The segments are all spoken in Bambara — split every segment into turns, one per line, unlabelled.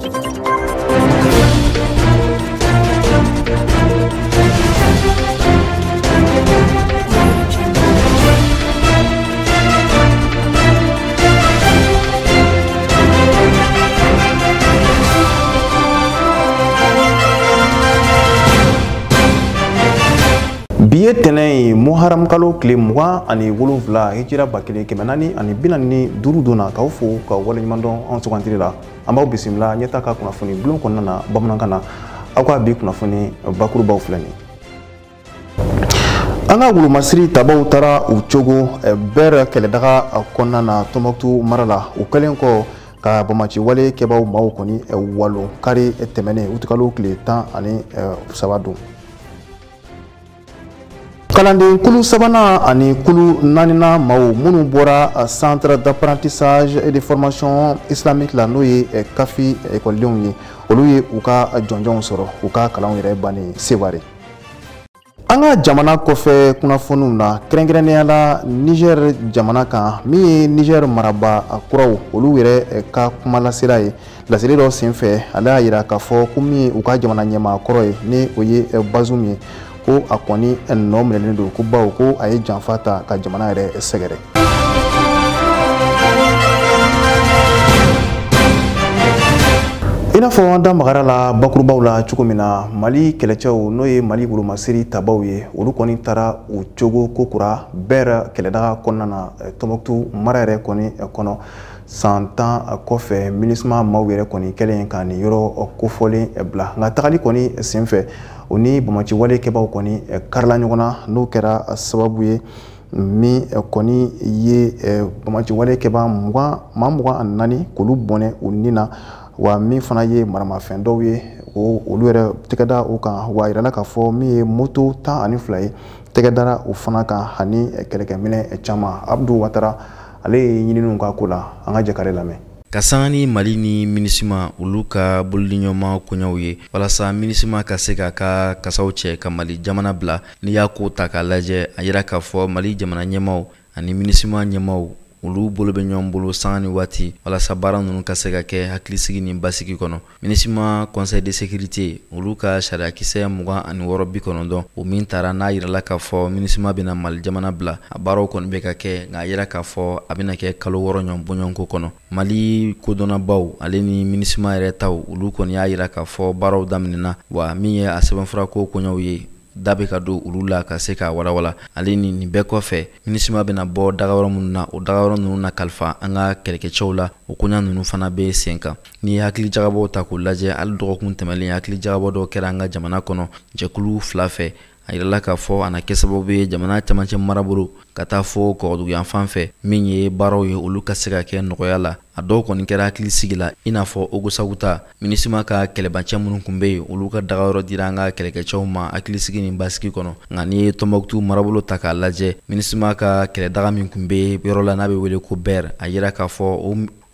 Bi ye tɛnɛn ye Muharam kalo tile 27 hijira 1445 don na k'aw fo ka waleɲuman dɔn anw sugantili la. An b'aw bisimila ɲɛta ka kunnafoni bulon kɔnɔna na bamanankan na. Aw ka bi kunnafoni bakurubaw filɛ nin ye. An ka wolomasiri tabaw taara u cogo bɛrɛ kɛlɛdaga kɔnɔna na Tɔnbɔkutu mara la. U kɛlen kɔ ka bamaci wale kɛbaw maaw kɔni walon kari tɛmɛnen utikalo tile 13 don. Kalanden kulu sabanan ani kulu naaninan maaw minnu bɔra centre d'apprentissage et de formation islamique la n'o ye kafi ekɔlidenw ye, olu ye u ka jɔnjɔnw sɔrɔ u ka kalanw yɛrɛ bannen Seware. An ka jamana kɔfɛ kunnafoniw na kɛrɛnkɛrɛnnenya la Niger jamana kan, min ye Niger marabaa kuraw olu yɛrɛ ka kumalasela ye laseli dɔ senfɛ, ale y'a yira k'a fɔ ko min ye u ka jamana ɲɛmaa kɔrɔ ye ni o ye Bazoum ye, ko a kɔni nɔ minɛlen don ko bawo ko a ye janfa ta ka jamana yɛrɛ sɛgɛrɛ. I n'a fɔ an da magara la bakurubaw la cogo min na, Mali kɛlɛcɛw n'o ye Mali wolomasiri tabaw ye, olu kɔni taara u cogo kokura bɛrɛ kɛlɛdaga kɔnɔna na Tɔnbɔkutu mara yɛrɛ kɔni kɔnɔ. San 10 kɔfɛ MINUSMA maaw yɛrɛ kɔni kɛlen ka nin yɔrɔ kofɔlen bila, nka tagali kɔni senfɛ o ni bamaci wale kɛbaw kɔni karila ɲɔgɔn na, n'o kɛra sababu ye min kɔni ye bamaci wale kɛba maa 24 k'olu bɔnɛ u ni na, wa min fana ye maramafɛn dɔw ye olu yɛrɛ tɛgɛ da o kan. Wa a yirala k'a fɔ min ye moto 12 ye tɛgɛ dara o fana kan ani kɛlɛkɛminɛ caman. Abdu Watara ale ye ɲininiw ka ko la, an ka jɛ k'ale lamɛn.
Ka sanga ni Mali ni MINUSMA olu ka bolodiɲɔgɔnma koɲɛw ye walasa MINUSMA ka se k'a ka kasaw cɛ ka Mali jamana bila. N'i y'a ko ta k'a lajɛ, a yira k'a fɔ Mali jamana ɲɛmaaw ani MINUSMA ɲɛmaaw olu bolo bɛ ɲɔgɔn bolo sanga ni waati walasa baara ninnu ka se ka kɛ hakilisigi ni basigi kɔnɔ. MINUSMA Conseil de sécurité olu ka sariyakisɛ 26 90 o min taara n'a yirala k'a fɔ MINUSMA bɛna Mali jamana bila, a baaraw kɔni bɛ ka kɛ, nka a yira k'a fɔ a bɛna kɛ kalo 6 ɲɔgɔn bɔɲɔgɔnko kɔnɔ. Mali kodɔnnabaw ale ni MINUSMA yɛrɛ taw olu kɔni y'a yira k'a fɔ baaraw daminɛna, wa min ye a sɛbɛnfurako koɲɛw ye da bɛ ka don olu la ka se k'a walawala. Ale ni nin bɛɛ kɔfɛ MINUSMA bɛna bɔ dagayɔrɔ minnu na, o dagayɔrɔ ninnu na kalifa an ka kɛlɛkɛcɛw la, o koɲa ninnu fana bɛ sen kan. N'i ye hakili jagabɔw ta k'u lajɛ, hali dɔgɔkun tɛmɛlen hakili jagabɔ dɔw kɛra an ka jamana kɔnɔ jɛkulu 2 fɛ. A yirala k'a fɔ a na kɛ sababu ye jamana camancɛ marabolo ka taa fo kɔgɔduguyanfan fɛ, min ye baaraw ye olu ka se ka kɛ nɔgɔya la. A dɔw kɔni kɛra hakili sigi la, i n'a fɔ Ogosagu ta MINUSMA ka kɛlɛbacɛ minnu tun bɛ yen, olu ka dagayɔrɔ dira an ka kɛlɛkɛcɛw ma hakilisigi ni basigi kɔnɔ. Nka n'i ye Tɔnbɔkutu marabolo ta k'a lajɛ, MINUSMA ka kɛlɛdaga min tun bɛ yɔrɔ la n'a bɛ wele ko Bɛr, a yira k'a fɔ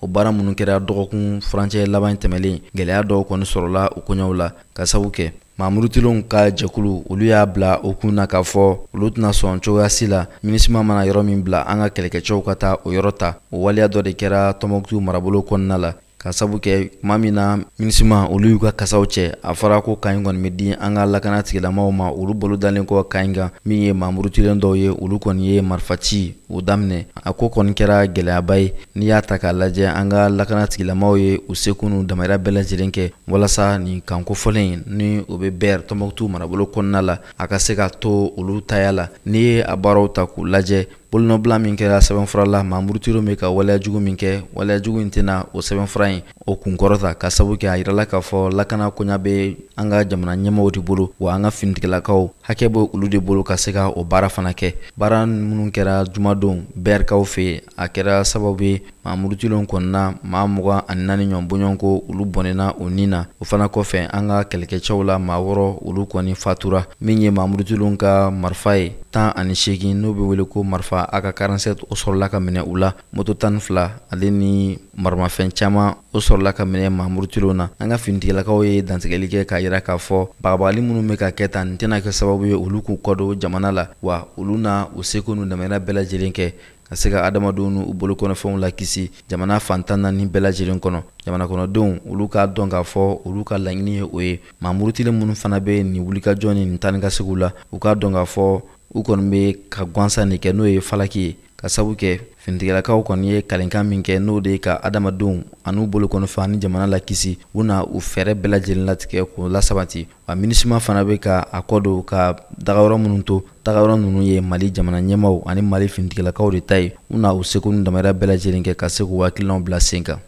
o baara minnu kɛra dɔgɔkun furancɛ laban tɛmɛlen, gɛlɛya dɔw kɔni sɔrɔla o koɲɛw la ka sabu kɛ maa murutilenw ka jɛkulu olu y'a bila o kun na k'a fɔ olu tɛna sɔn cogoya si la MINUSMA mana yɔrɔ min bila an ka kɛlɛkɛcɛw ka taa o yɔrɔ ta. O waleya dɔ de kɛra Tɔnbɔkutu marabolo kɔnɔna la ka sabu kɛ tuma min na MINUSMA olu y'u ka kasaw cɛ, a fɔra ko kan in kɔni bɛ di an ka lakana tigilamaaw ma. Olu bolo dalen kɔ kan in kan, min ye maa murutilen dɔw ye, olu kɔni ye marifaci o daminɛ. A ko kɔni kɛra gɛlɛyaba ye. N'i y'a ta k'a lajɛ, an ka lakana tigilamaaw ye u seko n'u damayira bɛɛ lajɛlen kɛ walasa nin kan kofɔlen ni o bɛ Bɛr Tɔnbɔkutu marabolo kɔnɔna la, a ka se ka to olu taya la. N'i ye a baaraw ta k'u lajɛ, bolonɔbila min kɛra sɛbɛnfura la, maa murutilenw bɛ ka waleya jugu min kɛ, waleya jugu in tɛna o sɛbɛnfura in o kunkɔrɔta, ka sabu kɛ a yirala k'a fɔ lakana koɲa bɛ an ka jamana ɲɛmaaw de bolo, wa an ka finitigilakaw hakɛ bɛ olu de bolo ka se ka o baara fana kɛ. Baara minnu kɛra jumadon Bɛrkaw fɛ yen, a kɛra sababu ye maa murutilenw kɔnɔna maa 24 ɲɔgɔn bɔɲɔgɔnko olu bɔnɛna o ni na. O fana kɔfɛ an ka kɛlɛkɛcɛw la maa 6 olu kɔni fatura. Min ye maa murutilenw ka marifa ye 18 n'o bɛ wele ko marifa AK-47, o sɔrɔla ka minɛ u la. Moto 12 ale ni maramafɛn caman o sɔrɔla ka minɛ maa murutilenw na. An ka finitigilakaw ye dantigɛli kɛ k'a yira k'a fɔ bagabagali minnu bɛ ka kɛ tan, nin tɛna kɛ sababu ye olu k'u kɔ don jamana la, wa olu na u seko n'u damayira bɛɛ lajɛlen kɛ ka se ka adamadenw n'u bolokɔnɔfɛnw lakisi jamana fan 14 bɛɛ lajɛlen kɔnɔ. Jamana kɔnɔdenw olu k'a dɔn k'a fɔ olu ka laɲini ye o ye. Maa murutilen minnu fana bɛ nin wulikajɔ ni nin taa ni ka seginw la, u k'a dɔn k'a fɔ u kɔni bɛ ka gansan de kɛ, n'o ye falaki ye, ka sabu kɛ finitigilakaw kɔni ye kalenkan min kɛ, n'o de ye ka adamadenw an'u bolokɔnɔfɛn ani jamana lakisi. U na u fɛɛrɛ bɛɛ lajɛlen latigɛ k'o lasabati. Wa MINUSMA fana bɛ ka a kɔ don ka dagayɔrɔ minnu to, dagayɔrɔ ninnu ye Mali jamana ɲɛmaaw ani Mali finitigilakaw de ta ye. U na u seko n'u damayira bɛɛ lajɛlen kɛ ka se k'u hakilinaw bila sen kan.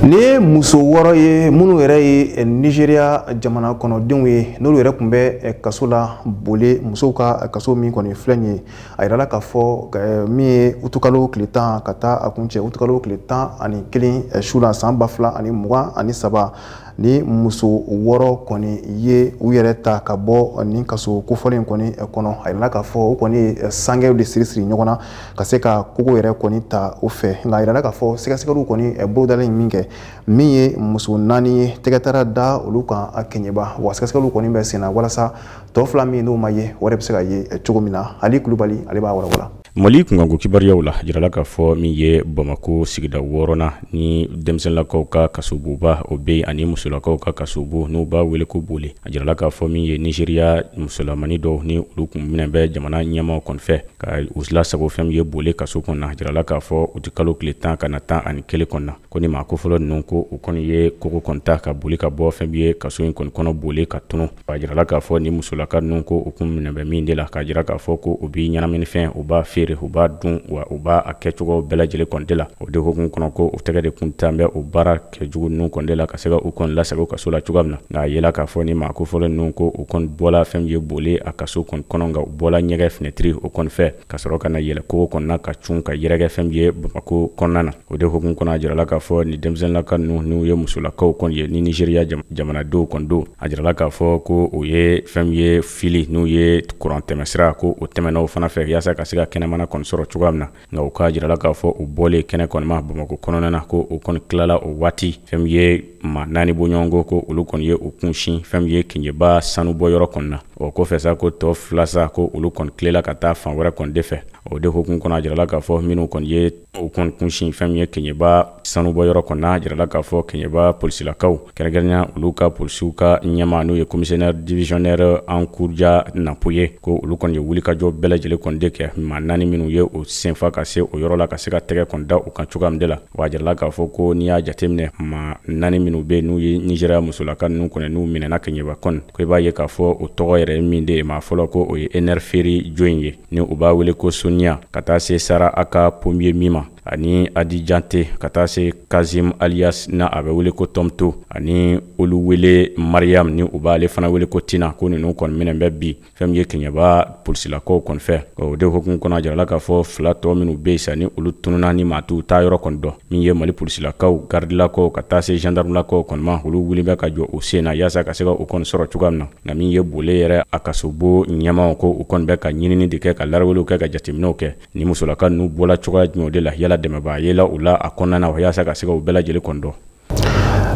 Ni ye muso 6 ye minnu yɛrɛ ye Nigeria jamana kɔnɔdenw ye, n'olu yɛrɛ tun bɛ kaso la Bole, musow ka kaso min kɔni filɛ nin ye. A yirala k'a fɔ min ye utukalo tile 10 ka taa a kuncɛ utukalo tile 11 su la san 2023, ni muso 6 kɔni ye u yɛrɛ ta ka bɔ nin kaso kofɔlen kɔni kɔnɔ. A yirala k'a fɔ u kɔni ye sangɛw de siri siri ɲɔgɔn na ka se ka kogo yɛrɛ kɔni ta o fɛ. Nka a yirala k'a fɔ sɛgɛsɛgɛliw kɔni bolodalen min kɛ, min ye muso 4 ye tɛgɛ taara da olu kan a Kɛɲɛba. Wa sɛgɛsɛgɛliw kɔni bɛ sen na walasa tɔ 2 min n'o ma ye, o yɛrɛ bɛ se ka ye cogo min na. Ali Kulubali ale b'a walawala.
Mali kunkanko kibaruyaw la, jirala k'a fɔ min ye Bamako sigida 6nan ni denmisɛnlakaw ka kasoboba o bɛ yen, ani musolakaw ka kasobo n'u b'a wele ko Bole. A jirala k'a fɔ min ye Nigeria musolamani dɔw ni olu kun minɛ bɛ jamana ɲɛmaaw kɔni fɛ ka u lasago fɛn min ye Bole kaso kɔnɔ. A jirala k'a fɔ u ti kalo tile 10 ka na 11 kɔnɔ, ko ni maa kofɔlɔ ninnu ko u kɔni ye kogo kɔni ta ka boli ka bɔ fɛn min ye kaso in kɔni kɔnɔ Bole ka tunu. A jirala k'a fɔ ni musolaka ninnu ko u kun minɛ bɛ min de la, k'a jira k'a fɔ ko u bi ɲɛnaminifɛn u b'a feere, u b'a dun, wa u b'a a kɛcogo bɛɛ lajɛlen kɔni de la. O de hukumu kɔnɔ ko u tɛgɛ de kun tan bɛ o baara kɛjugu ninnu kɔni de la ka se ka u kɔni lasago kaso la cogoya min na. Nka a yela k'a fɔ ni maa kofɔlɔ ninnu ko u kɔni bɔla fɛn min ye Bole a kaso kɔni kɔnɔ, nka u bɔla ɲɛgɛn finɛtiri o kɔni fɛ ka sɔrɔ ka na yɛlɛ kogo kɔnɔna ka cun ka yɛrɛkɛ fɛn min ye Bamako kɔnɔna na. O de hukumu kɔnɔ a jirala k'a fɔ ni denmisɛnninlaka ninnu n'u ye musolakaw kɔni ye ni Nigeria jamanadenw kɔni don, a jirala k'a fɔ ko o ye fɛn min ye fili n'u ye kuran tɛmɛsira ko o tɛmɛna o fana fɛ yaasa ka se ka kɛnɛmana kɔni sɔrɔ cogoya min na. Nka u k'a jirala k'a fɔ u bɔlen kɛnɛ kɔni ma Bamako kɔnɔna na, ko u kɔni tilala o waati fɛn min ye maa 4 bɔɲɔgɔnko ko olu kɔni ye u kunsin fɛn min ye Keɲeba sanubɔyɔrɔ kɔni na. O kɔfɛ sa ko tɔ 2 sa ko olu kɔni tilela ka taa fan wɛrɛ kɔni de fɛ. O de hukumu kɔnɔ a jirala k'a fɔ minnu kɔni ye u kɔni kunsin fɛn min ye Keɲeba sanubɔyɔrɔ kɔni na, a jirala k'a fɔ Keɲeba polisilakaw kɛrɛnkɛrɛnnenya olu ka polisiw ka ɲɛmaa n'o ye commissionnaire divisionnaire Ankuruja Napo ye, ko olu kɔni ye wulikajɔ bɛɛ lajɛlen kɔni de kɛ maa 4 minnu ye o senfa ka se o yɔrɔ la ka se ka tɛgɛ kɔni da u kan cogoya min de la. Wa a jirala k'a fɔ ko n'i y'a jateminɛ maa 4 minnu bɛ yen n'u ye Nigeria musolaka ninnu kɔni n'u minɛna Keɲeba kɔni, ko i b'a ye k'a fɔ o tɔgɔ yɛrɛ ye min de ye, maa fɔlɔ ko o ye Enerferi Joyin ye ni u b'a wele ko Sonia, ka taa se Sara Aka Pomye Mima ani Adijante, ka taa se Kazim alias na a bɛ wele ko Tomto, ani olu wele Mariam ni u b'ale fana wele ko Tina, ko ninnu kɔni minɛ bɛ bi fɛn min ye Keɲeba polisilakaw kɔni fɛ. O de hukumu kɔnɔ a jirala k'a fɔ 2 tɔ minnu bɛ yen sa ni olu tununna ni maa t'u taa yɔrɔ kɔni dɔn, min ye Mali polisilakaw, garidilakaw ka taa se gendarmelakaw kɔni ma, olu wuli bɛ ka jɔ u sen na yaasa ka se ka u kɔni sɔrɔ cogoya min na. Nka min ye Bole yɛrɛ a kasobo ɲɛmaaw ko u kɔni bɛ ka ɲinini de kɛ, ka larawelew kɛ, ka jateminɛw kɛ ni musolaka ninnu bɔla cogoya jumɛn de la, yala dɛmɛbaa yela u la a kɔnɔna na yaasa ka se ka u bɛɛ lajɛlen kɔni dɔn.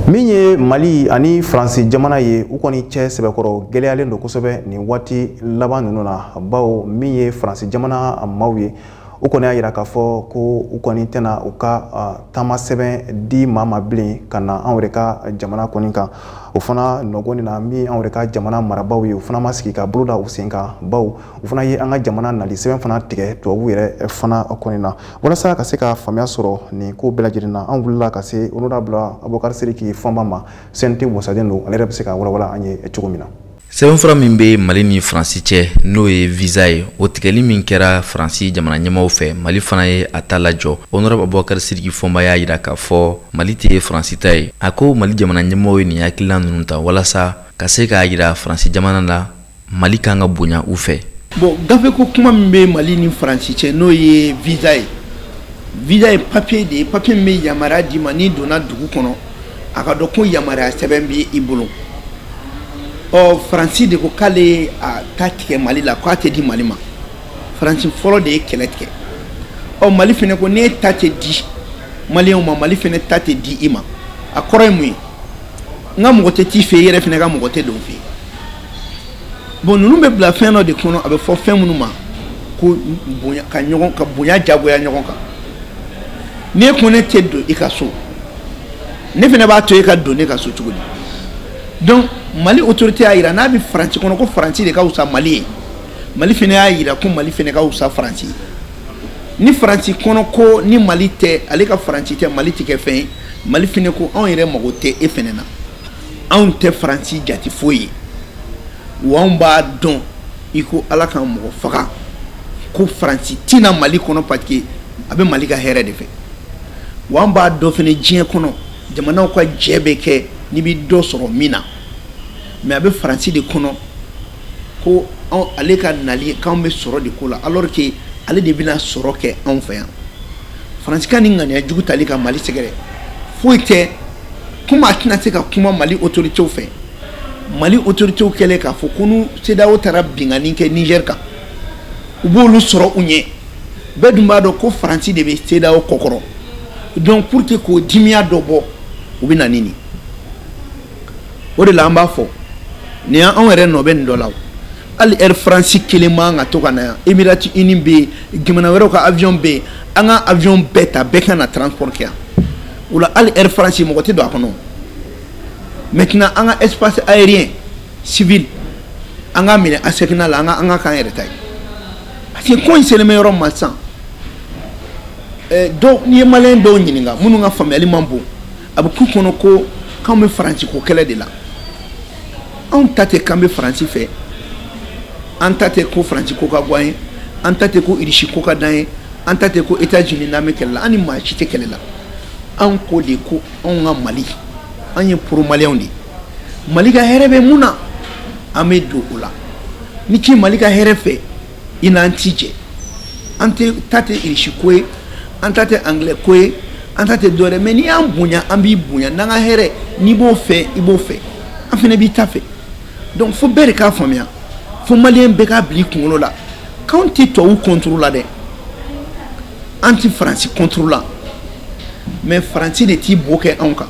Min ye Mali ani Faransi jamana ye, u kɔni cɛ sɛbɛkɔrɔ gɛlɛyalen don kosɛbɛ nin waati laban ninnu na, bawo min ye Faransi jamana maaw ye, u kɔni y'a yira k'a fɔ ko u kɔni tɛna u ka taama sɛbɛn di maa ma bilen ka na anw yɛrɛ ka jamana kɔni kan. O fana nɔgɔni na, min anw yɛrɛ ka jamana marabaaw ye, u fana ma sigi ka bolo da u sen kan, bawo u fana ye an ka jamana nali sɛbɛn fana tigɛ tubabu yɛrɛ fana kɔni na. Walasa ka se ka faamuya sɔrɔ nin ko bɛɛ lajɛlen na, an wulila ka se honorable Abubakar Sidiki Fɔnba ma, CNT wasaden don, ale yɛrɛ bɛ se ka walawala an ye cogo min na.
Sɛbɛnfura min bɛ Mali ni Faransi cɛ n'o ye visa ye, o tigɛli min kɛra Faransi jamana ɲɛmaaw fɛ, Mali fana ye a ta lajɔ. Honorable Abubakar Sidiki Fɔnba y'a yira k'a fɔ Mali tɛ Faransi ta ye. A ko Mali jamana ɲɛmaaw ye nin hakilina ninnu ta walasa ka se k'a yira Faransi jamana la Mali kan ka bonya u fɛ.
Bon, gafe ko kuma min bɛ Mali ni Faransi cɛ n'o ye visa ye. Visa ye papier de ye, papier min bɛ yamaruya d'i ma n'i donna dugu kɔnɔ, a ka dɔn ko yamaruya sɛbɛn b'i bolo. Ɔ Faransi de ko k'ale a ta tigɛ Mali la, k'a tɛ di Mali ma. Faransi fɔlɔ de ye kɛlɛ tigɛ. Ɔ Mali fɛnɛ ko n'e ta tɛ di Maliyɛnw ma, Mali fɛnɛ ta tɛ di i ma. A kɔrɔ ye mun ye? N ka mɔgɔ tɛ t'i fɛ, i yɛrɛ fɛnɛ ka mɔgɔ tɛ don fɛ. Bon, ninnu bɛ bila fɛn dɔ de kɔnɔ, a bɛ fɔ fɛn minnu ma ko bonya ka ɲɔgɔn ka bonya jagoya ɲɔgɔn kan. N'e ko ne tɛ don i ka so, ne fana b'a to e ka don ne ka so cogo di? Donc Mali autorité y'a yira n'a bɛ Faransi kɔnɔ ko Faransi de ka fisa Mali ye. Mali fana y'a yira ko Mali fana ka fisa Faransi ye. Ni Faransi kɔnɔ ko ni Mali tɛ, ale ka Faransi tɛ, Mali tɛ kɛ fɛn ye. Mali fana ko anw yɛrɛ mago tɛ e fana na, anw tɛ Faransi jate foyi ye, wa anw b'a dɔn i ko Ala ka mɔgɔ faga ko Faransi tɛna Mali kɔnɔ parce que a bɛ Mali ka hɛrɛ de fɛ. Wa an b'a dɔn fana diɲɛ kɔnɔ jamanaw ka jɛ bɛ kɛ n'i bɛ dɔ sɔrɔ min na, mais a bɛ Faransi de kɔnɔ ko anw ale ka nali k'anw bɛ sɔrɔ de ko la, alors que ale de bɛna sɔrɔ kɛ anw fɛ yan. Faransi ka nin ŋaniya jugu tali ka Mali sɛgɛrɛ foyi tɛ, komi a tɛna se ka kuma Mali autorités fɛ. Mali autorités kɛlen k'a fɔ ko n'u CEDEAO taara binkanni kɛ Niger kan, u b'olu sɔrɔ u ɲɛ. Bɛɛ dun b'a dɔn ko Faransi de bɛ CEDEAO kɔkɔrɔ, donc pour que k'o dimiya dɔ bɔ, u bɛ na ni nin. O de la an b'a fɔ nin y'anw yɛrɛ nɔ bɛ nin dɔ la. Hali Air France kelen man ka to ka na yan, Émirats Unis bɛ yen, jamana wɛrɛw ka avion bɛ yen, an ka avion bɛɛ ta, bɛɛ ka na transport kɛ yan. O la hali Air France mɔgɔ tɛ don a kɔnɔ. Maintenant an ka espace aérien civil an ka minɛ ASECNA la, an ka k'an yɛrɛ ta ye, parce que ko in selen bɛ yɔrɔ min ma sisan, dɔw n'i ye maliyɛn dɔw ɲininka minnu ka faamuyali man bon, a bɛ k'u kɔnɔ ko k'anw bɛ Faransi ko kɛlɛ de la. Anw ta tɛ k'an bɛ Faransi fɛ, an ta tɛ ko Faransi ko ka go an ye, an ta tɛ ko Irisi ko ka d'an ye, an ta tɛ ko États-Unis n'an bɛ kɛlɛ la, an ni maa si tɛ kɛlɛ la. Anw ko de ko anw ka Mali, an ye pro maliyɛnw de ye. Mali ka hɛrɛ bɛ mun na, an bɛ don o la. Ni k'i Mali ka hɛrɛ fɛ, i n'an ti jɛ. An tɛ ta tɛ Irisi ko ye, an ta tɛ anglais ko ye, an ta tɛ dɔwɛrɛ. Mais n'i y'an bonya, an b'i bonya. N'an ka hɛrɛ, n'i b'o fɛ, i b'o fɛ, an fana b'i ta fɛ. Donc fo bɛɛ de k'a faamuya, fo maliyɛn bɛɛ k'a bila i kunkolo la k'anw tɛ tubabu contre la dɛ, an tɛ Faransi contre la, mais Faransi de t'i bo kɛ anw kan,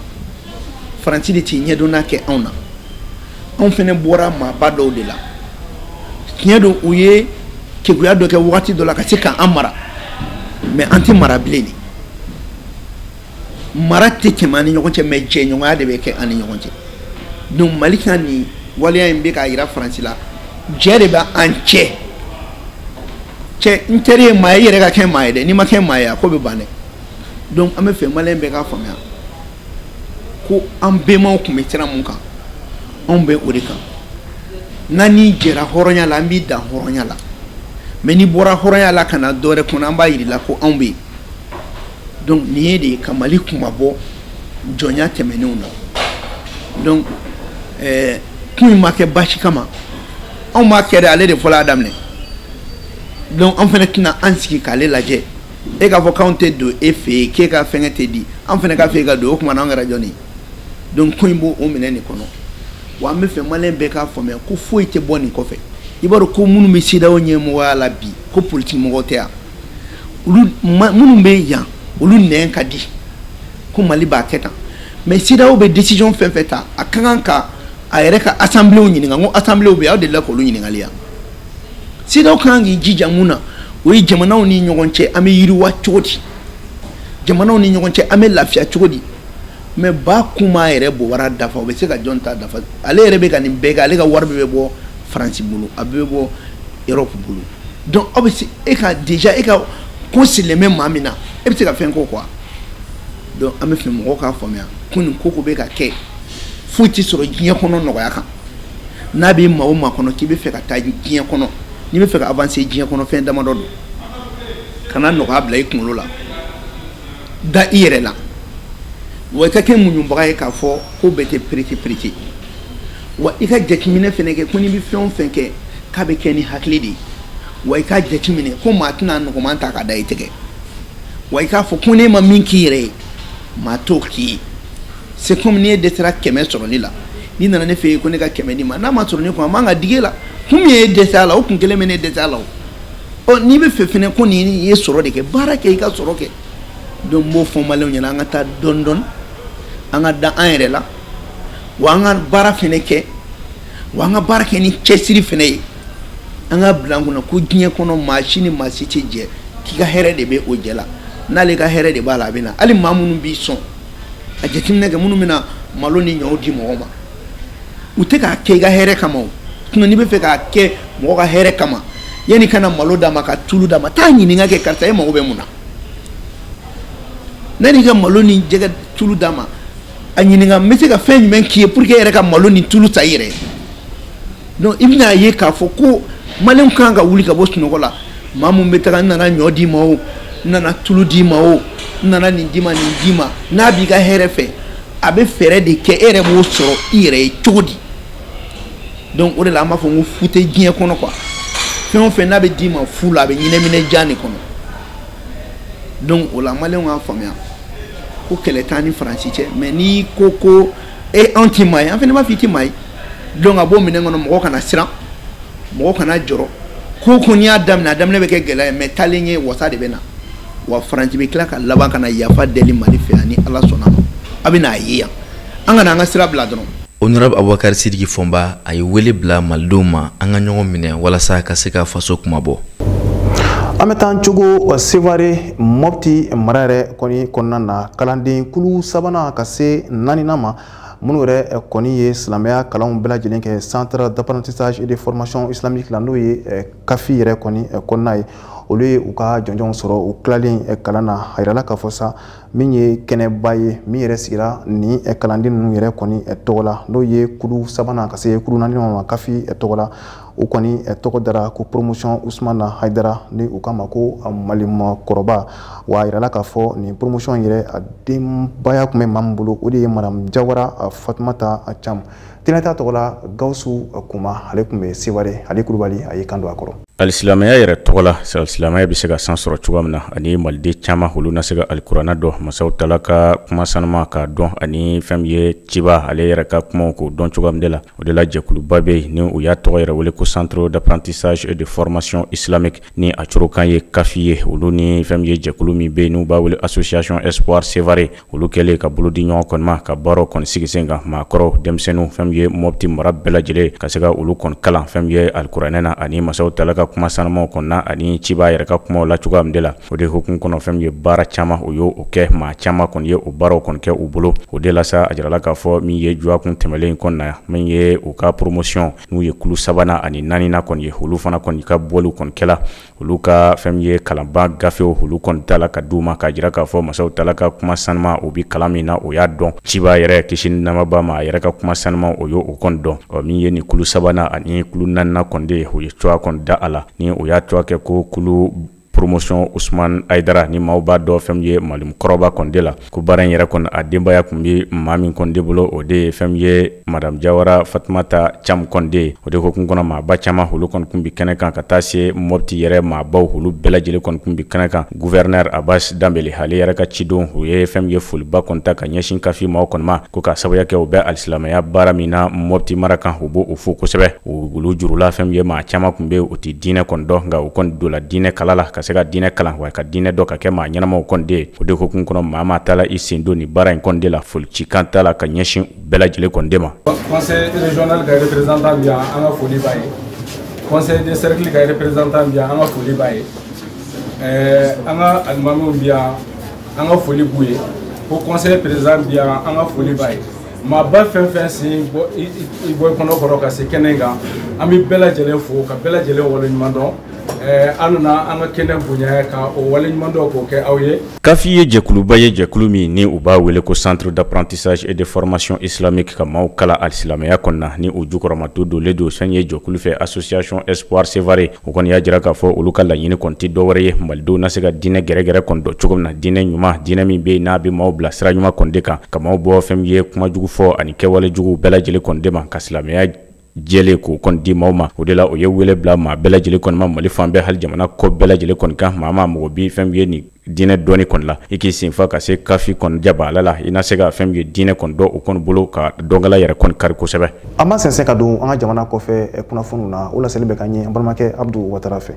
Faransi de t'i ɲɛdɔnna kɛ anw na. Anw fana bɔra maaba dɔw de la. Tiɲɛ don, u ye keguya dɔ kɛ wagati dɔ la ka se k'an mara, mais an tɛ mara bilen de. Mara tɛ tɛmɛ an ni ɲɔgɔn cɛ, mais jɛɲɔgɔnya de bɛ kɛ an ni ɲɔgɔn cɛ. Donc Mali ka nin waleya in bɛ k'a yira Faransi la, jɛ de bɛ an cɛ. Cɛ n teri ye maa ye, i yɛrɛ ka kɛ maa ye dɛ, n'i ma kɛ maa ye a ko bɛ ban dɛ. Donc an bɛ fɛ maliyɛn bɛɛ k'a faamuya ko an bɛnbaw tun bɛ sira mun kan, anw bɛ o de kan. N'an n'i jɛra hɔrɔnya la, an b'i dan hɔrɔnya la, mais n'i bɔra hɔrɔnya la ka na dɔ wɛrɛ kɔnɔ, an b'a yir'i la ko anw bɛ yen. Donc nin ye de ka Mali kunmabɔ jɔnya tɛmɛnenw na. Donc kun in ma kɛ baasi kama, anw m'a kɛ dɛ, ale de fɔlɔ y'a daminɛ. Donc an fana tɛna an sigi k'ale lajɛ. E k'a fɔ k'anw tɛ don e fɛ yen, k'e ka fɛngɛ tɛ di, an fana k'a fɔ e ka don, o tuma na an kɛra jɔnni ye? Donc ko in b'o o minɛ nin kɔnɔ. Wa an bɛ fɛ maliyɛn bɛɛ k'a faamuya ko foyi tɛ bɔ nin kɔfɛ. I b'a dɔn ko minnu bɛ CEDEAO ɲɛmɔgɔya la bi, ko politique mɔgɔw tɛ yan, olu minnu bɛ yan, olu nɛn ka di ko Mali b'a kɛ tan. Mais CEDEAO bɛ décision fɛn fɛn ta, a ka kan ka a yɛrɛ ka assemblée ɲininka. N ko assemblée bɛ yen, aw delila k'olu ɲininkali yan? CEDEAO kan k'i jija mun na, o ye jamanaw ni ɲɔgɔn cɛ an bɛ yiriwa cogo di, jamanaw ni ɲɔgɔn cɛ an bɛ lafiya cogo di. Mais ba kun m'a yɛrɛ bobara dafa, o bɛ se ka jɔn ta dafa? Ale yɛrɛ bɛ ka nin bɛɛ kɛ, ale ka wari bɛɛ bɛ bɔ Faransi bolo, a bɛɛ bɛ bɔ Europe bolo. Donc aw bɛ se e ka déjà e ka ko sirilen bɛ maa min na, e bɛ se ka fɛn k'o quoi. Donc an bɛ fɛ mɔgɔw k'a faamuya ko nin ko bɛ ka kɛ, foyi tɛ sɔrɔ diɲɛ kɔnɔ nɔgɔya kan. N'a bɛ maa o maa kɔnɔ k'i bɛ fɛ ka taa diɲɛ kɔnɔ, n'i bɛ fɛ ka avancer diɲɛ kɔnɔ, fɛn damadɔ don, kana nɔgɔya bila i kunkolo la, da i yɛrɛ la. Wa i ka kɛ muɲubaga ye k'a fɔ ko bɛɛ tɛ perete perete. Wa i ka jateminɛ fɛnɛ kɛ ko n'i bɛ fɛn o fɛn kɛ, k'a bɛ kɛ ni hakili de ye. Wa i ka jateminɛ ko maa tɛna nɔgɔman ta ka da i tɛgɛ. Wa i k'a fɔ ko n'e ma min k'i yɛrɛ ye, maa t'o k'i ye. C'est comme n'i ye dɛsɛra 100 sɔrɔli la, n'i nana ne fɛ yen ko ne ka 100 d'i ma, n'a ma sɔrɔ ne kun, a man ka digi e la. Kun min ye dɛsɛ a la, o kun kelen bɛ ne dɛsɛ a la o. Ɔ n'i bɛ fɛ fɛnɛ ko nin ye sɔrɔ de kɛ, baara kɛ, i ka sɔrɔ kɛ. Donc n b'o fɔ maliyɛnw ɲɛna, an ka taa dɔɔni dɔɔni, an ka da an yɛrɛ la, wa an ka baara fɛnɛ kɛ, wa an ka baara kɛ ni cɛsiri fɛnɛ ye. An ka bila an kunna ko diɲɛ kɔnɔ maa si ni maa si tɛ jɛ k'i ka hɛrɛ de bɛ o jɛ la. N'ale ka hɛrɛ de b'a la, a bɛ na. Hali maa minnu b'i sɔn, a jateminɛ kɛ, minnu bɛna malo ni ɲɔw di mɔgɔ ma, u tɛ k'a kɛ i ka hɛrɛ kama o. Sinon n'i bɛ fɛ k'a kɛ mɔgɔ ka hɛrɛ kama, yanni ka na malo d'a ma ka tulu d'a ma, taa ɲininka kɛ, karisa e mago bɛ mun na? N'a ka malo ni jɛgɛ tulu d'a ma, a ɲininka n bɛ se ka fɛn jumɛn k'i ye pour que e yɛrɛ ka malo ni tulu ta i yɛrɛ ye. Donc i bɛna ye k'a fɔ ko maliyɛnw kan ka wuli ka bɔ sunɔgɔ la. Maa mun bɛ taga, n nana ɲɔ d'i ma o, n nana tulu d'i ma o, n nana nin d'i ma, nin d'i ma, n'a b'i ka hɛrɛ fɛ, a bɛ fɛɛrɛ de kɛ e yɛrɛ b'o sɔrɔ i yɛrɛ ye cogo di. Donc o de la an b'a fɔ ko fu tɛ diɲɛ kɔnɔ quoi. Fɛn o fɛn n'a bɛ d'i ma fu la, a bɛ ɲɛnɛminɛ jan de kɔnɔ. Donc o la maliyɛnw k'a faamuya ko kɛlɛ t'an ni Faransi cɛ, mais n'i ko ko e anw tɛ maa ye, an fana b'a fɔ i tɛ maa ye. Donc a b'o minɛn kɔnɔ, mɔgɔ kana siran, mɔgɔ kana jɔrɔ. Ko ko n'i y'a daminɛ, a daminɛ bɛ kɛ gɛlɛya ye, mais taalen ɲɛ wasa de bɛ na. Wa Faransi bɛ tila ka laban ka na yafa deli Mali fɛ yan ni Ala sɔnna ma. A bɛ n'a ye yan, an kana an ka sira bila dɔrɔn.
Honorable Abubakar Sidiki Fɔnba, a ye wele bila malidenw ma, an ka ɲɔgɔn minɛ walasa ka se ka faso kuma bɔ.
An bɛ taa cogo Sevare Mopti mara yɛrɛ kɔni kɔnɔna na, kalanden kulu sabanan ka se naaninan ma, minnu yɛrɛ kɔni ye silamɛya kalanw bɛɛ lajɛlen kɛ Centre d'apprentissage et de formation islamique la, n'o ye CAFI yɛrɛ kɔni kɔnɔna ye, olu ye u ka jɔnjɔnw sɔrɔ u tilalen kalan na. A yirala k'a fɔ sa min ye kɛnɛba ye min yɛrɛ sigira ni kalanden ninnu yɛrɛ kɔni tɔgɔ la, n'o ye kulu sabanan ka se kulu naaninan ma CAFI tɔgɔ la, u kɔni tɔgɔ dara ko promotion Usumana Hayidara, ni u k'a ma ko Malimakɔrɔba. Wa a yirala k'a fɔ nin promotion yɛrɛ a denbaya tun bɛ maa min bolo, o de ye Madame Jawara Fatumata Cam. Tɛnɛta tɔgɔ la Gawusu Kuma, ale tun bɛ Seware, ale Kulubali a y'i kan don a kɔrɔ.
Alisilamɛya yɛrɛ tɔgɔ la, alisilamɛya bɛ se ka san sɔrɔ cogoya min na, ani maliden caman olu na se ka alikuranɛ dɔn, masaw tala ka kuma sanuma k'a dɔn, ani fɛn min ye ciba ale yɛrɛ ka kumaw k'o dɔn cogoya min de la. O de la jɛkuluba bɛ yen ni u y'a tɔgɔ yɛrɛ wele ko Centre d'apprentissage et de formation islamique, ni a corokan ye CAFI ye. Olu ni fɛn min ye jɛkulu min bɛ yen n'u b'a wele Association Espoir Sevare, olu kɛlen ka bolo di ɲɔgɔn kɔni ma ka baaraw kɔni sigi sen kan, maakɔrɔw, denmisɛnninw, fɛn min ye Mopti mara bɛɛ lajɛlen ka se ka olu kɔni kalan fɛn min ye alikuranɛ na, ani masaw tala ka kuma sanumaw kɔnɔna, ani ciba yɛrɛ ka kumaw la cogoya min de la. O de hukumu kɔnɔ, fɛn min ye baara caman o y'o kɛ, maa caman kɔni ye o baaraw kɔni kɛ u bolo. O de la sa a jirala k'a fɔ min ye juwakun tɛmɛlen kɔnɔna, min ye u ka promotion n'u ye kulu sabanan ani naaninan kɔni ye, olu fana kɔni ka bɔliw kɔni kɛla, olu ka fɛn min ye kalanba gafew olu kɔni tala ka d'u ma, k'a jira k'a fɔ masaw tala ka kuma sanuma o bi kalan min na, o y'a dɔn. Ciba yɛrɛ kisi ni nɛɛma ma, a yɛrɛ ka kuma sanuma o y'o kɔni dɔn. Ɔ min ye nin kulu sabanan ani kulu naaninan kɔni de ye, o ye cogoya kɔni da a la, ni o y'a cogoya kɛ ko kulu promotion Usumani Hayidara, ni maaw b'a dɔn fɛn min ye malimukɔrɔba kɔni de la. Ko baara in yɛrɛ kɔni a denbaya tun bɛ maa min kɔni de bolo, o de ye fɛn min ye Madame Jawara Fatumata Cam kɔni de ye. O de hukumu kɔnɔ, maaba caman olu kɔni tun bɛ kɛnɛ kan, ka taa se Mopti yɛrɛ maabaw olu bɛɛ lajɛlen kɔni tun bɛ kɛnɛ kan. Gouverneur Abbas Danbele ale yɛrɛ ka cidenw, o ye fɛn min ye foliba kɔni ta ka ɲɛsin CAFI maaw kɔni ma, ko k'a sababuya kɛ u bɛ alisilamɛya baara min na Mopti mara kan, u b'o fo kosɛbɛ. Olu jurula fɛn min ye maa caman tun bɛ yen, u tɛ diinɛ kɔni dɔn, nka u kɔni donna diinɛ kala la ka se ka diinɛ kalan, wa ka diinɛ dɔn ka kɛ maa ɲɛnamaw kɔni de ye. O de hukumu kɔnɔ, maa maa taala i sen don nin baara in kɔni de la, foli cikan t'a la ka ɲɛsin bɛɛ lajɛlen kɔni de ma.
Conseil régional ka représentant bi yan, an ka foli b'a ye. Conseil de cercle ka représentant bi yan, an ka foli b'a ye. An ka alimamiw bi yan, an ka foli b'u ye. Ko conseil président bi yan, an ka foli b'a ye. Maaba fɛn fɛn sen bɔ i bɔ i kɔnɔ kɔrɔ ka se kɛnɛ kan, an bɛ bɛɛ lajɛlen fo ka bɛɛ lajɛlen waleɲuman dɔn. An nana an ka kɛnɛ bonya ka o waleɲuman dɔn k'o kɛ aw ye.
CAFI ye jɛkuluba ye, jɛkulu min ni u b'a wele ko Centre d'apprentissage et de formation islamique, ka maaw kala alisilamɛya kɔnɔna, ni u jukɔrɔmato donlen don fɛn ye jɛkulu fɛ Association Espoir Sevare. O kɔni y'a jira k'a fɔ olu ka laɲini kɔni tɛ dɔwɛrɛ ye, malidenw na se ka diinɛ gɛrɛgɛrɛ kɔni dɔn cogo min na, diinɛ ɲuman, diinɛ min bɛ yen n'a bɛ maaw bila sira ɲuman kɔni de kan, ka maaw bɔ fɛn min ye kuma jugu fɔ ani kɛwale jugu bɛɛ lajɛlen kɔni de ma, ka silamɛya jɛlen k'o kɔni di maaw ma. O de la o ye wele bila maa bɛɛ lajɛlen kɔni ma, Mali fan bɛɛ, hali jamana kɔ bɛɛ lajɛlen kɔni kan, maa maa mɔgɔ bi fɛn min ye nin diinɛ dɔɔni kɔni la, i k'i senfa ka se CAFI kɔni jabala la, i na se ka fɛn min ye diinɛ kɔni dɔn o kɔni bolo, ka dɔnkala yɛrɛ kɔni kari kosɛbɛ.
An b'a sɛnsɛn ka don an ka jamana kɔfɛ kunnafoniw na, o laseli bɛ ka ɲɛ an balimakɛ Abdu Watara fɛ.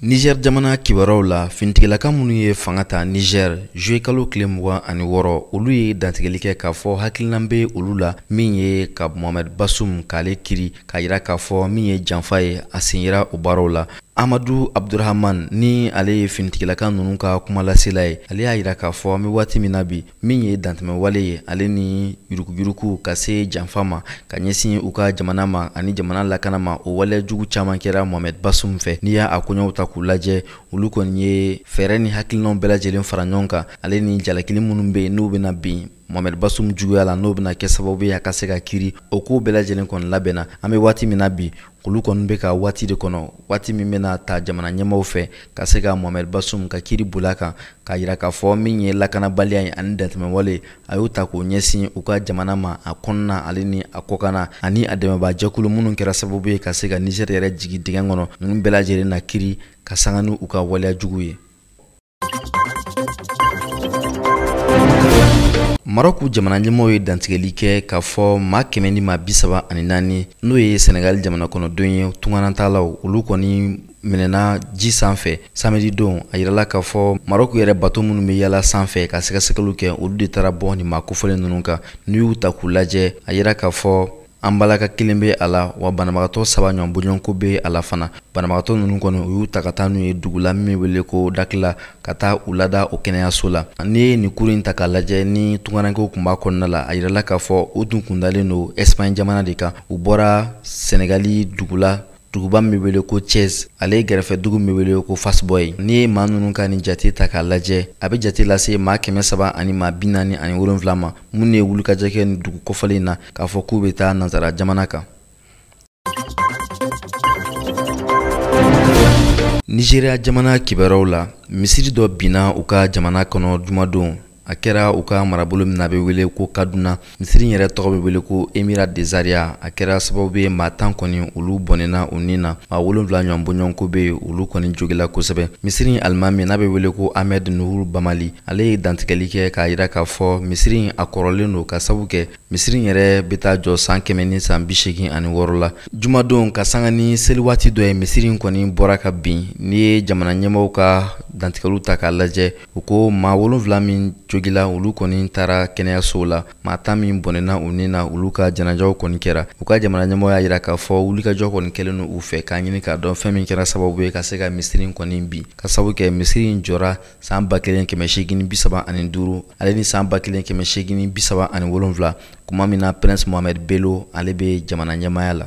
Niger jamana kibaruyaw la, finitigilaka minnu ye fanga ta Niger juillet kalo tile 26, olu ye dantigɛli kɛ k'a fɔ hakilina bɛ olu la min ye ka Mohamed Bazoum k'ale kiri, k'a yira k'a fɔ min ye janfa ye, a sen yera o baaraw la. Amadu Abdurahman, ni ale ye finitigilaka ninnu ka kumalasela ye, ale y'a yira k'a fɔ an bɛ waati min na bi, min ye dantɛmɛwale ye, ale ni yuruguyurugu ka se janfa ma ka ɲɛsin u ka jamana ma ani jamana lakana ma, o waleya jugu caman kɛra Mohamed Bazoum fɛ. N'i y'a koɲɛw ta k'u lajɛ, olu kɔni ye fɛɛrɛ ni hakilinaw bɛɛ lajɛlen fara ɲɔgɔn kan, ale ni jalakili minnu bɛ yen n'u bɛna bin Mohamed Bazoum juguya la, n'o bɛna kɛ sababu ye a ka se ka kiri, o kow bɛɛ lajɛlen kɔni labɛnna. An bɛ waati min na bi, olu kɔni bɛ ka waati de kɔnɔ, waati min bɛna ta jamana ɲɛmaaw fɛ ka se ka Mohamed Bazoum ka kiri boli a kan, k'a yira k'a fɔ min ye lakanabaliya ye ani dantɛmɛwale, a y'o ta k'o ɲɛsin u ka jamana ma a kɔnɔna ale ni a kɔkanna, ani a dɛmɛbaajɛkulu minnu kɛra sababu ye ka se ka Niger yɛrɛ jigin dingɛ kɔnɔ, ninnu bɛɛ lajɛlen na kiri ka sanga ni u ka waleya jugu ye. Maroc jamana ɲɛmɔgɔw ye dantigɛli kɛ k'a fɔ maa 134, n'o ye Senegal jamana kɔnɔdenw ye, tunganatalaw, olu kɔni minɛna ji sanfɛ samedi don. A yirala k'a fɔ Maroc yɛrɛ bato minnu bɛ yala sanfɛ ka sɛgɛsɛgɛliw kɛ, olu de taara bɔ nin maa kofɔlen ninnu kan. N'u y'u ta k'u lajɛ, a yira k'a fɔ an balaka kelen bɛ a la, wa banabagatɔ 3 ɲɔgɔn bɔɲɔgɔnko bɛ a la fana. Banabagatɔ ninnu kɔni, u y'u ta ka taa n'u ye dugu la min bɛ wele ko Dakila, ka taa u lada o kɛnɛyaso la. N'i ye nin kuru in ta k'a lajɛ, ni tungarankew tun b'a kɔnɔna la, a yirala k'a fɔ u tun kundalen don Espagne jamana de kan. U bɔra Senegali dugu la, duguba min bɛ wele ko Thiès, ale ye gɛrɛfɛ dugu min bɛ wele ko Fass Boye. N'i ye maa ninnu ka nin jate ta k'a lajɛ, a bɛ jate lase maa 347 ma, minnu ye wulikajɔ kɛ nin dugu kɔfɔlen in na k'a fɔ k'u bɛ taa nansara jamana kan. Nigéria jamana kibaruyaw la, misiri dɔ binna u ka jamana kɔnɔ jumadon. A kɛra u ka marabolo min na bɛ wele ko Kaduna. Misiri in yɛrɛ tɔgɔ bɛ wele ko Emirat de Zaria. A kɛra sababu ye maa 10 kɔni olu bɔnɛna u ni na, maa 7 ɲɔgɔn bɔɲɔgɔnko bɛ yen, olu kɔni jogila kosɛbɛ. Misiri in alimami n'a bɛ wele ko Ahmed Nuhu Bamali, ale ye dantigɛli kɛ k'a yira k'a fɔ misiri in a kɔrɔlen don, ka sabu kɛ misiri in yɛrɛ bɛ taa jɔ san 186 la. Jumadon ka sanga ni seli waati dɔ ye, misiri in kɔni bɔra ka bin. N'i ye jamana ɲɛmaaw ka dantigɛliw ta k'a lajɛ, u ko maa 7 min jogila, olu kɔni taara kɛnɛyasow la. Maa 10 min bɔnɛna u ni na, olu ka janajaw kɔni kɛra. U ka jamana ɲɛmɔgɔ y'a yira k'a fɔ wulikajɔ kɔni kɛlen don u fɛ k'a ɲini k'a dɔn fɛn min kɛra sababu ye ka se ka misiri in kɔni bin, ka sababu kɛ misiri in jɔra san 1835 ale ni san 1837, kuma min na Prince Mohamed Bello ale bɛ jamana ɲɛmaaya la.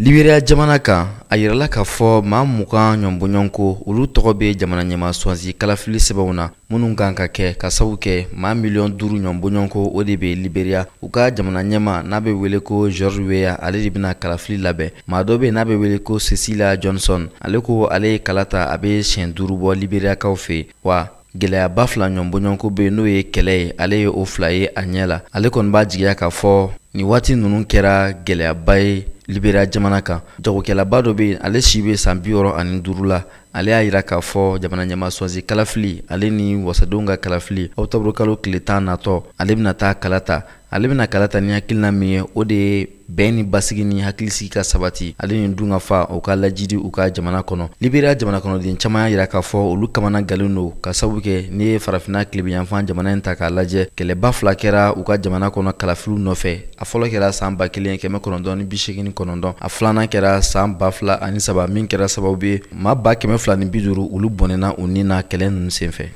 Liberia jamana kan, a yirala k'a fɔ maa 20 ɲɔgɔn bɔɲɔgɔnko, olu tɔgɔ bɛ jamana ɲɛmaa sugandi kalafili sɛbɛnw na minnu kan ka kɛ, ka sabu kɛ maa 5 miliyɔn ɲɔgɔn bɔɲɔgɔnko o de bɛ Liberia. U ka jamana ɲɛmaa n'a bɛ wele ko George Weah, ale de bɛna kalafili labɛn. Maa dɔ bɛ yen n'a bɛ wele ko Cecilia Johnson, ale ko ale ye kala ta, a bɛ siɲɛ 5 bɔ Liberiyakaw fɛ yen. Wa gɛlɛyaba 2 ɲɔgɔn bɔɲɔgɔnko bɛ yen, n'o ye kɛlɛ ye, ale ye o 2 ye a ɲɛ la. Ale kɔni b'a jigiya k'a fɔ nin waati ninnu kɛra gɛlɛyaba ye Liberia jamana kan. Jagokɛlaba dɔ bɛ yen, ale si bɛ san 65 la, ale y'a yira k'a fɔ jamana ɲɛmaa sugandi kalafili ale ni wasadenw ka kalafili octobre kalo tile 10 natɔ, ale bɛna taa kala ta. Ale bɛna kala ta ni hakilina min ye, o de ye bɛn ni basigi ni hakilisigi ka sabati, ale ni dunkafa o ka lajidi u ka jamana kɔnɔ. Liberia jamana kɔnɔden caman y'a yira k'a fɔ olu kamana galen don, ka sababu kɛ n'i ye farafinna tilebinyanfan jamana in ta k'a lajɛ, kɛlɛba 2 kɛra u ka jamana kɔnɔ kalafiliw nɔfɛ. A fɔlɔ kɛra san 1989, a filanan kɛra san 2003, min kɛra sababu ye maa 250 olu bɔnɛna u ni na kɛlɛ ninnu senfɛ.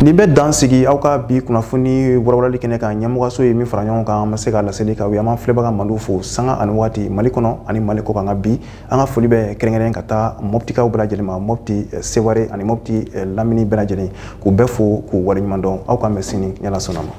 Nin bɛ dan sigi aw ka bi kunnafoni walawalali kɛnɛ kan. Ɲɛmɔgɔso ye min fara ɲɔgɔn kan, an ma se ka laseli k'aw ye. An b'an filɛbaga mandiw fo sanga ani waati Mali kɔnɔ ani Mali kɔ kan. Ka bi an ka foli bɛ kɛrɛnkɛrɛn ka taa Moptikaw bɛɛ lajɛlen ma, Mopti Seware ani Mopti lamini bɛɛ lajɛlen, k'u bɛɛ fo k'u waleɲuman dɔn. Aw k'an bɛn sini ni Ala sɔnna ma.